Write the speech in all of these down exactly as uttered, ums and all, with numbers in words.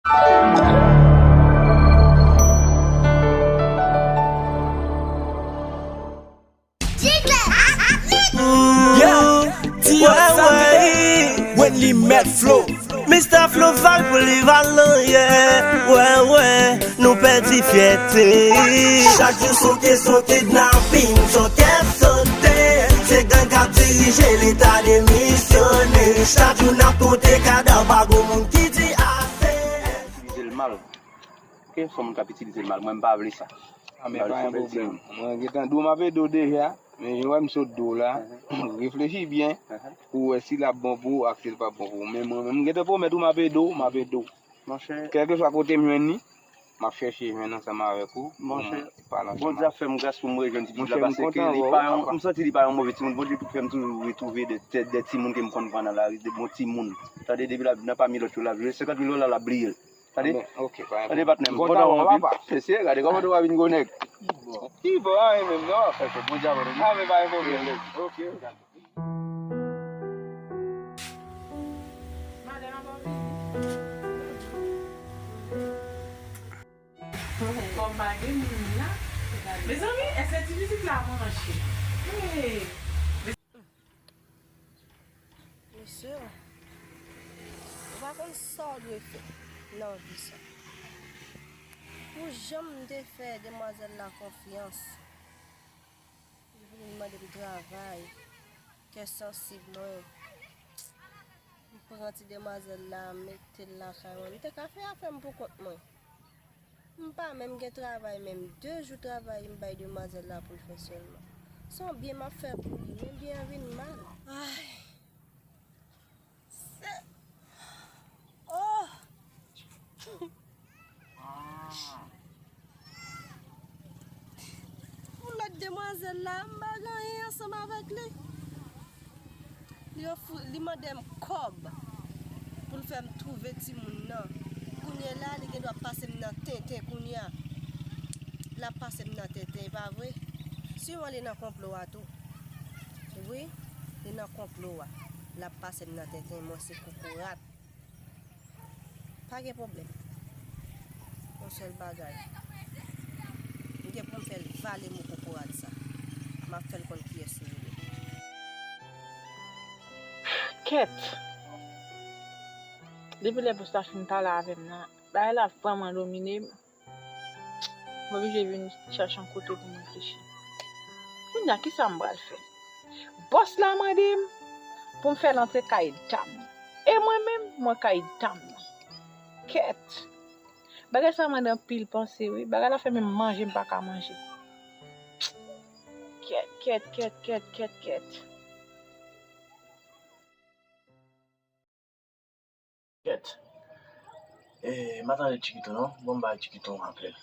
Yeah, Wendy Mad Flow. Mister Flow Vibe pou li valan, yeah. Wè, wè, nou pèdi fyète. Chak jou se yon kesyon kidnaping, sou kè sote. Se gang k ap dirije, leta demisyone. Chak jou n ap konte kadav, pa gon moun ki di ase. Itilize l mal. Ok, se yon moun k ap itilize l mal. Mwen, m pa vle sa. Ah, men pa gen pwoblèm. Mwen gentan di w m ap ede w deja, men jan w wè m sot di w la, reflechi byen pou w wè si l ap bon pou ou ak si l p ap bon pou ou. Men mwen menm, m gentan pwomèt ou m ap ede w, m ap ede w. Monchè. Kèlkeswa kote m jwenn li, m ap chèche jwenn ansanm avèk ou pou m pale ansanm avèk ou. Bondye ap fè m gras pou m rejwenn ti pitit la, paske li pa yon, m santi li pa yon move timoun. Bondye fè m toujou retwouve de, de, de timoun ke m konn pran nan lari, de bon timoun. Tande, depi l ap nan pami lòt yo, l ap jwe senkant mil dola, l ap bliye l. Tande? Tande, patnè m, m kontan wè w anpil. Mesye, gade kòman nou pa vin gwo nèg. Ki bon, anyen menm non. Bondye ap fè. Ah, men pa gen pwoblèm. Ok. Madanm ap anvi. Kòm pa gen moun la. Mezanmi, èske ti pitit la manje? Hey. Mesye, ou pa konn sa w dwe fè nan vi sa. Pou jan m te fè demwazèl la konfyans, li vin mande m travay, kè sansib mwen, m pran ti demwazèl la, m mete l lakay mwen. M te ka fè afè m pou kont mwen. M pa menm gen travay, menm de jou travay m bay demwazèl la pou l fè sèlman. Se yon byen m ap fè pou li, men byen an vin mal. Ay. Se, oh! Pou lòt demwazèl la, m pa gen anyen ansanm avèk li. Li ofri, li mande m kòb pou l fè m twouve timoun nan. Kounye la, li gen dwa pase m nan tenten kounye a. L ap pase m nan tenten, e pa vre? Siman li nan konplo a tou. Wi, li nan konplo a. L ap pase m nan tenten, mwen se kokorat. Pa gen pwoblèm. Yon sèl bagay. M gen pou m fè l vale mo kokorat sa. M ap fè l konn kiyès li ye. Kèt! Depi lè bòs la fin pale avè m nan, bagay la vrèman domine m. M oblije vin chèche yon kote pou m reflechi. Kounye a, kisa m pral fè? Bòs la mande m pou m fè l antre kay dam. E mwen menm, mwen kay dam nan. Kèt! Bagay sa mande anpil panse, wi. Bagay la fè menm manje m pa ka manje. Kèt, kèt, kèt, kèt, kèt, kèt. Kèt. E, m pa tande Chiquito non. Bon, m bay Chiquito yon apèl.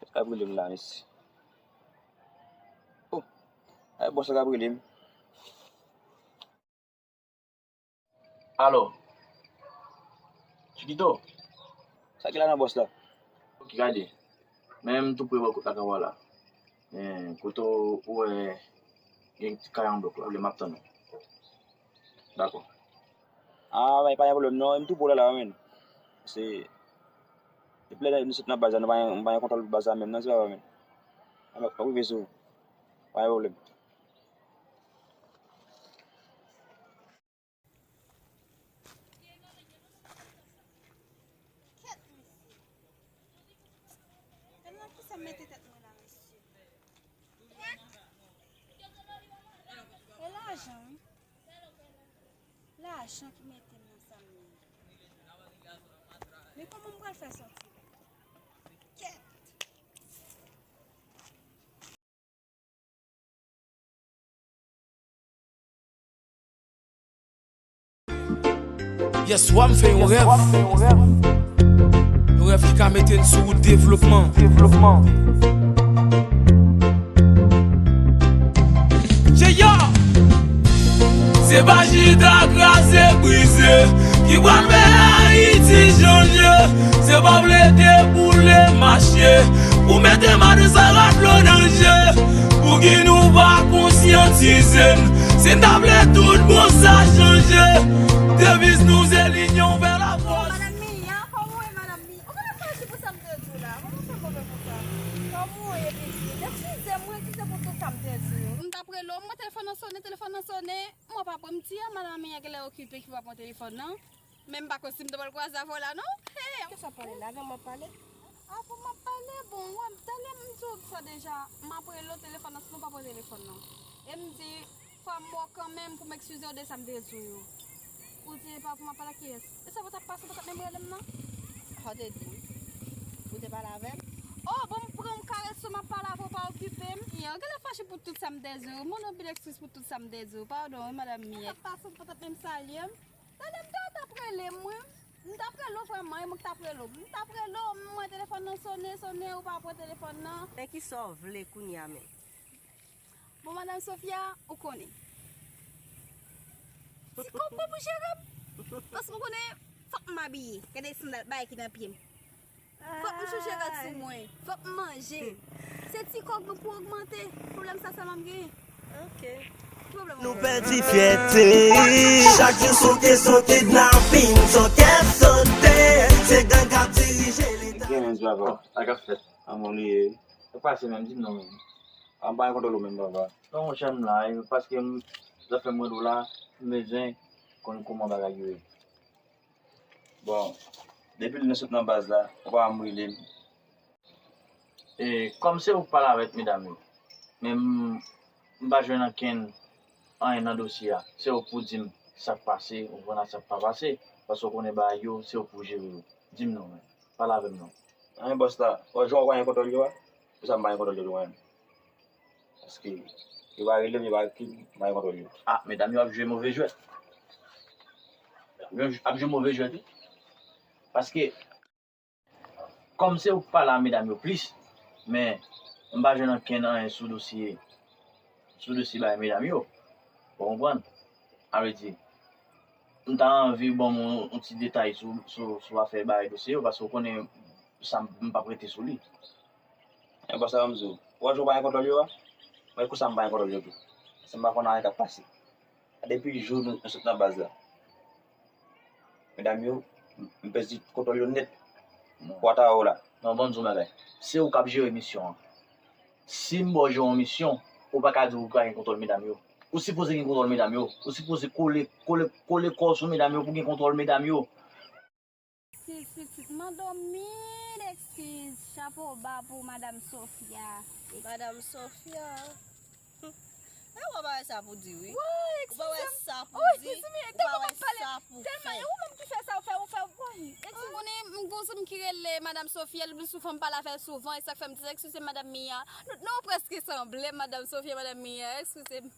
Sa ap rele m la, mesye. Oh, ay, bòs la k ap rele m. Alo. Chiquito. Sa ki la nan bòs la? Ok, gade. Men m tou pre bò kote lakay w la. Eh, kote w wè gen ti kay an blòk la, m ap tann ou. Dakò. Ah, men pa gen pwoblèm non, m tou pre w la, la, men. Se, depi lè nou sot nan baz la, nou pa gen, nou pa gen kontwòl baz la menm non, se pa vre, men. M ap, m ap rive sou ou. Pa gen pwoblèm. Kèt, mesye. Gade nan kisa m mete tèt mwen la, mesye. E lajan, wi. Lajan ki mete m nan sa m ye. Men kòman m pral fè sòti la? Kèt. Yèswa m fè yon rèv. Yon rèv ki ka mete n sou wout devlopman. Cheya! Se pa chita kraze brize ki pral fè Ayiti chanje. Se pa vle deboule mache pou mete madan sa Si n ta vle tout bon sa chanje, deviz nou se linyon fè lafòs. Madanm Mia, kòman w ye, madanm Mia? Ou genlè fache pou sa m te di w la? Kòman w fè move konsa? Kòman w ye, pitit? Eskize m wi, eskize pou tout sa m te di w. M t ap rele w, m wè telefòn nan sonnen, telefòn nan sonnen. M wè w pa pran m di a, madanm Mia genlè okipe ki pa pran telefòn nan. Men m pa konn si m ta pral kwaze avè w la non. Hey! Kisa w pale la? Avè m w ap pale? Avè w m ap pale? Bon, w ap talè m di w sa deja. M ap rele w, telefòn nan sonnen, w pa pran telefòn nan. E m di, fò m wè w kanmenm pou m eskize w de sa m te di w yo. Ou di e pa pou m ap pale ak kiyès? E sa pa t ap pase, w pa t ap menm rele m nan? Sa w te di m? Ou te pale avè m? Oh, bon, m pran yon karès, m ap pale avè w, pa okipe m. Yo, genlè fache pou tout sa m te di w. Mande anpil eskiz pou tout sa m te di w. Padon wi, madanm Mia. Sa t ap pase, w pa t ap menm salye m? Talè m ta, t ap rele m wi. M t ap rele w vrèman, e mwen k t ap rele w. M t ap rele w, m wè telefòn nan sonnen, sonnen, ou pa pran telefòn nan. Men kisa w vle kounye a menm? Bon, madanm Sofia, ou konnen. Ti kòb mwen pou jere m. Paske ou konnen, fòk m abiye. Gade sandal bagay ki nan pye m. Fòk m chouche rad sou mwen. Fòk m manje. Se ti kòb mwen pou ogmante. Pwoblèm sa sèlman m genyen. Ok. Ki pwoblèm ou genyen? Nou pèdi fyète. Chak jou soke, soke, kidnapin, soke, sote. Se gang k ap dirije leta. Gen menm papa. Sa k ap fèt? Kòman li ye? Sa k pase menm? Di m non menm. An pa gen kontwòl ou menm, papa. Non, monchè, m la, e, paske m, zafè mwen tou la, m bezwen konn kòman bagay yo ye. Bon, depi lè nou sot nan baz la, papa m rele m. E, kòm se ou k pale avèk medam yo, men m, m pa jwenn ankenn anyen nan dosye a. Se ou k pou di m sa k pase, ou konn sa k pa pase, paske ou konnen bagay yo, se ou k pou jere yo. Di m non, men. Pale avè m non. Anyen bòs la, ou wè jan ou pa gen kontwòl yo a? Pou sa m pa gen kontwòl yo tou, menm. Paske yo pa rele m, yo pa ekri m, m pa gen kontwòl yo. Ah, medam yo ap jwe move jwèt. Yo ap jwe move jwèt, wi. Paske, kòm se ou k pale a medam yo plis, men m pa jwenn ankenn anyen sou dosye, sou dosye bagay medam yo. Ou konprann? Sa vle di, m ta anvi ban m yon, yon ti detay sou, sou, sou afè bagay dosye yo, paske ou konnen sa m, m p ap rete sou li. Men bòs la, ban m di w, ou wè jan w pa gen kontwòl yo a? Mwen, konsa m pa gen kontwòl yo tou. Paske m pa konn anyen k ap pase. Depi jou nou, nou sot nan baz la, medam yo, m, m pèdi kontwòl yo nèt. Non. Pou ata ou la. Non, ban m di w yon bagay. Se ou k ap jere misyon an. Si m ba w jere yon misyon, ou pa ka di w pa gen kontwòl medam yo. Ou sipoze gen kontwòl medam yo. Ou sipoze kole, kole, kole kò w sou medam yo pou gen kontwòl medam yo. Eskiz, pitit, mande w mil eskiz. Chapo ba pou Madam Sofia. Madam Sofia. E ou pa wè sa pou di, wi. Ou pa wè sa pou di, ou pa wè sa pou fè. Tèlman e ou menm ki fè sa, ou fè, ou fè, woy. Ou konnen, m gon zanmi ki rele Madam Sofia, li plis souvan m pale avè l souvan, e sa k fè m di, eskize m, Madam Mia. Nou, nou prèske sanble, Madam Sofia, Madam Mia, eskize m,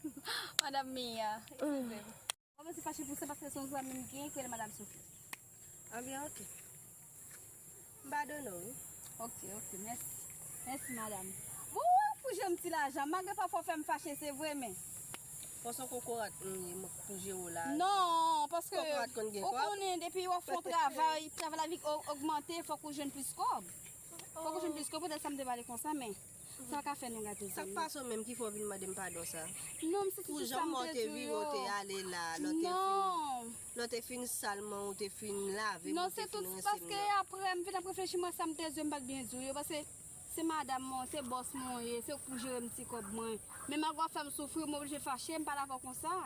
Madam Mia, eskize m. Mwen se fache pou sa paske se yon zanmi m genyen ki rele Madam Sofia. Anben, ok. M padone w, wi. Ok, ok, mèsi. Mèsi, madanm. Bon, ou kouje yon ti lajan, malgre pafwa w fè m fache, se vre, men. Fò se yon kokorat m ye, m ap kouje w la. Non, paske ou konnen, depi w ap fè yon travay, travay la vin o-, ogmante, fòk ou jwenn plis kòb. Fòk ou jwenn plis kòb, poutèt sa m te pale konsa, men sa pa ka fè nou gate zanmi. Sa k pase w menm ki fè w vin mande m padon sa? Non, m santi tout sa m te di w yo. Pou jan w te vire, w te ale la, lè w te fin, lè w te fin sal men w, w te fin lave men w, w te fin rense men w. Non, se tout paske apre m vin ap reflechi, m wè sa m te di w, m pa t byen di w yo, paske se madanm mwen, se bòs mwen w ye, se ou k pou jere m ti kòb mwen. Men malgre w ap fè m soufri, m oblije fache, m pale avè w konsa.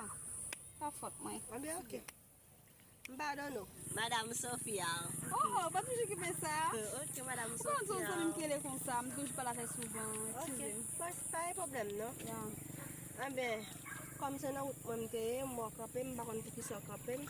Pa fòt mwen. Anben, ok. M padone w. Madam Sofia. Oh, oh, pa toujou okipe sa. Ok, Madam Sofia. Ou konn se yon zanmi m ki rele konsa, m toujou pale avè l souvan, eskize m. Ok, pa, pa gen pwoblèm, non. Ya. Anben, kòm se nan wout mwen m te ye, m wè w kanpe m, m pa konn poukisa w kanpe m.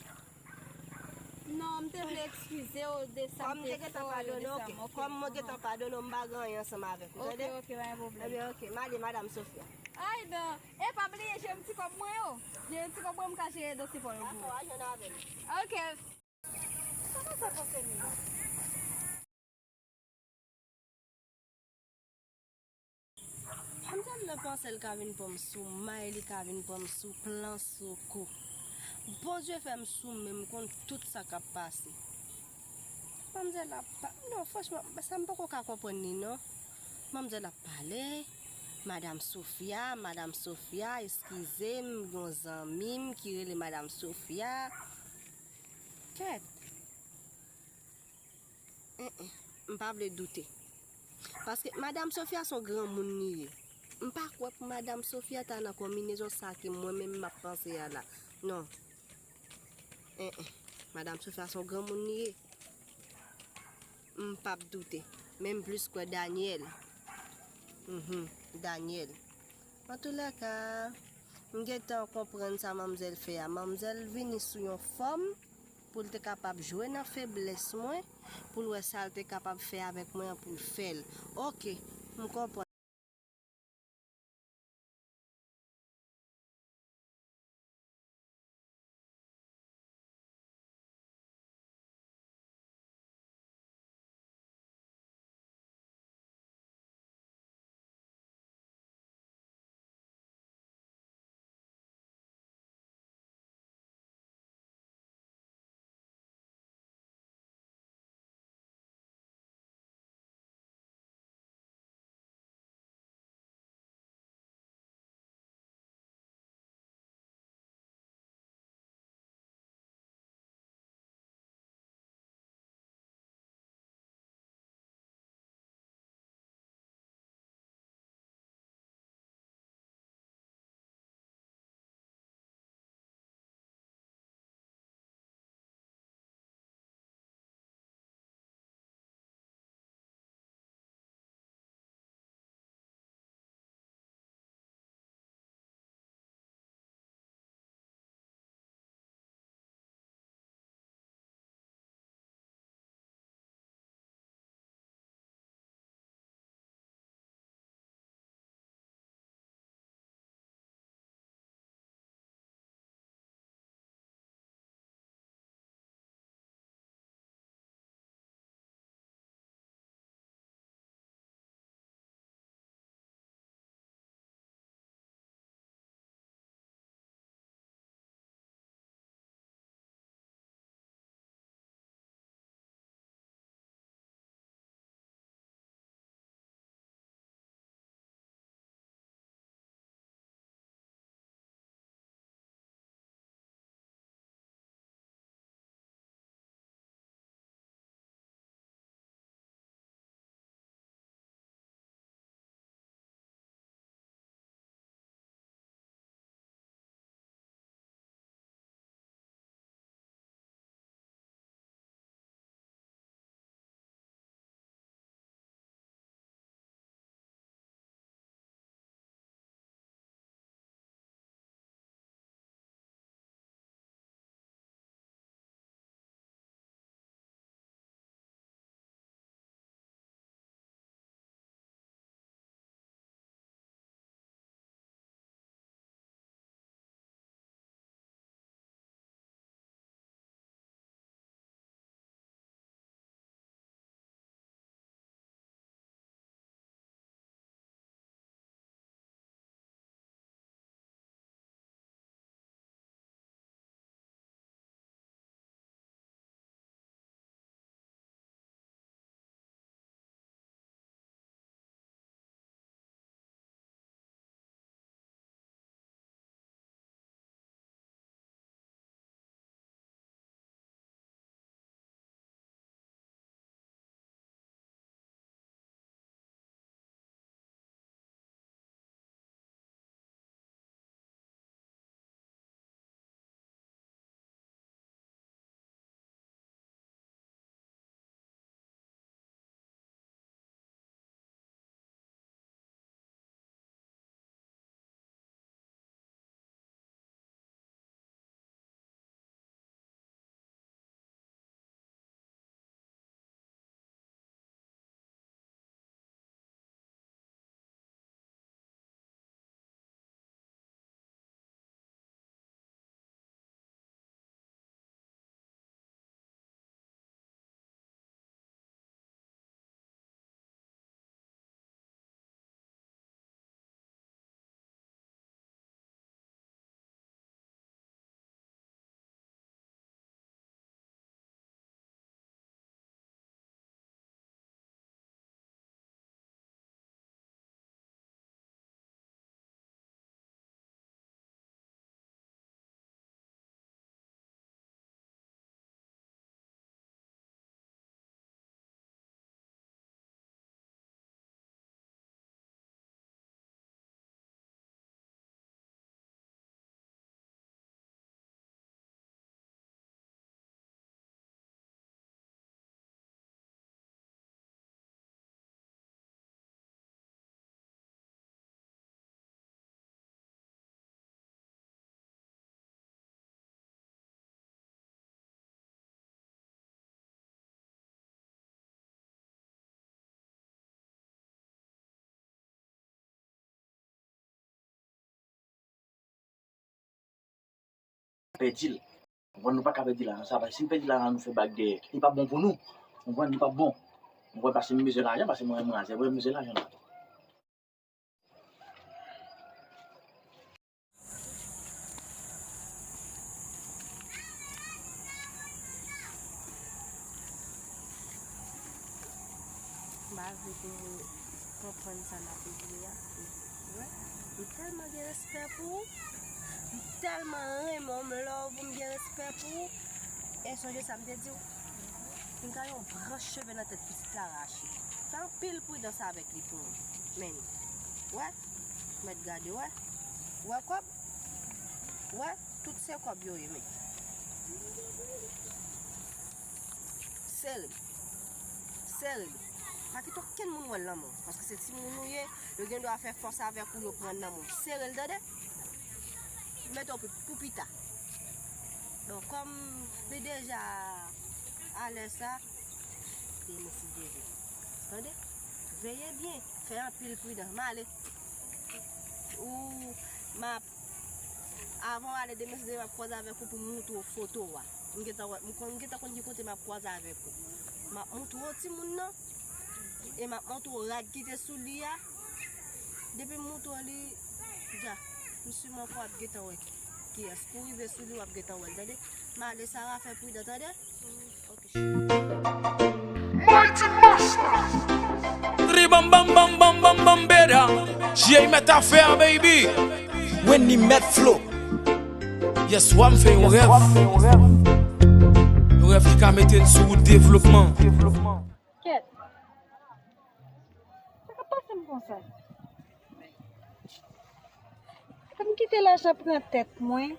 Non, m te vle eskize w de sa m te fè w, de sa m, ok. Kòm mwen gentan padone w, m pa gen anyen ansanm avèk ou, tande? Ok, ok, pa gen pwoblèm. Anben, ok, m ale, Madam Sofia. Ay, dan. E pa bliye jere m ti kòb mwen yo. Jere m ti kòb mwen, m ka jere dosye pa w yo pou ou. Dakò, al jwenn avè m. Ok. Kòman sa pase menm? Manzèl nan panse l ka vin pran m sou may, li ka vin pran m sou plan, sou kou. Bondye fè m sou men, m konn tout sa k ap pase. Manzèl ap pa-, non, franchman, sa m poko ka konprann li, non. Manzèl ap pale, Madam Sofia, Madam Sofia, eskize m, yon zanmi m ki rele Madam Sofia. Kèt. En, en, m pa vle doute. Paske Madam Sofia se yon granmoun li ye. M pa kwè pou Madam Sofia ta nan konbinezon sa ke mwen menm m ap panse a la. Non. En, en. Madam Sofia se yon granmoun li ye. M p ap doute. Men m plis kwè Daniel. Mhm, Daniel. Antoulèka, m gentan konprann sa manmzèl fè a. Manmzèl vini sou yon fòm pou l te kapab jwe nan feblès mwen, pou l wè sa l te kapab fè avèk mwen an pou l fè l. Oke, m konprann. pèdi l. Konprann, nou pa ka pèdi lajan sa, paske si n pèdi lajan, nou fè bak dèyè. Li p ap bon pou nou. Konprann, li p ap bon. Konprann, paske m bezwen lajan, paske mwen renmen lajan, mwen bezwen lajan la. M pa vle pou moun konprann sa m ap di a. Wè, m tèlman gen respè pou ou. M tèlman renmen w, m love ou, m gen respè pou ou. E sonje sa m te di w? M ta yon branch cheve nan tèt pitit la rache. Fè anpil pridans avèk li pou mwen. Men, wè, mèt gade, wè. Wè kòb? Wè, tout se kòb yo ye, men. Sere l. Sere l. Pa kite okenn moun wè l nan men w. Paske se timoun ou ye, yo gen dwa fè fòs avèk ou, yo pran nan men w. Sere l, tande? Mete w pou, pou pita. Bon, kòm li deja alè sa, demen si Dye vle. Tande? Veye byen, fè anpil pridans. M ale. Ou, m ap, avan w ale demen si Dye vle, m ap kwaze avèk ou pou m montre w foto a. M gentan wè, m konn, m gentan konn ki kote m ap kwaze avèk ou. M ap montre w timoun nan. E m ap montre w rad ki te sou li a. Depi m montre w li, dja, m siman w ap gentan wè kiyès. Pou rive sou li, w ap gentan wè l, tande? M ale, Sara, fè pridan, tande? Ok. Mighty Master. Ri bam bam bam bam bam bam beda. J A mèt afè, baby. Wendy mèt flo. Yèswa m fè yon rèv. Yon rèv ki ka mete n sou wout devlopman. Kèt. Sa k ap pase m konsa? Fè m kite lajan pran tèt mwen.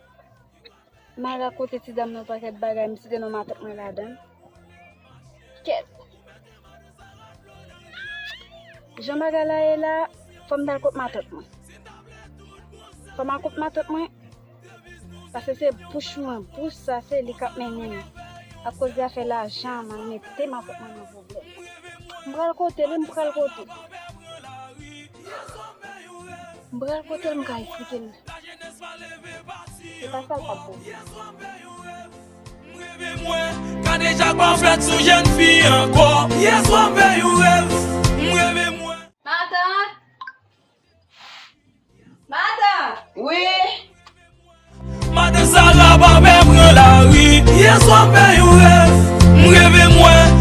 M al rakonte ti dam nan pakèt bagay, m site non matant mwen ladan l. Kèt. Jan bagay la ye la, fò m t al kot matant mwen. Fò m al kot matant mwen, paske se bouch mwen, bouch sa, se li k ap mennen m. Akoz de afè lajan, m al mete matant mwen nan pwoblèm. M pral kote l, wi, m pral kote l. M pral kote l, m ka esplike l. Se pa sa l p ap bon. M reve mwen, kadejak pa fèt sou jèn fi ankò. Yèswa m fè yon rèv, m reve mwen. Matant! Matant! Wi! Madan Sara pa fè m pran lari. Yèswa m fè yon rèv, m reve mwen.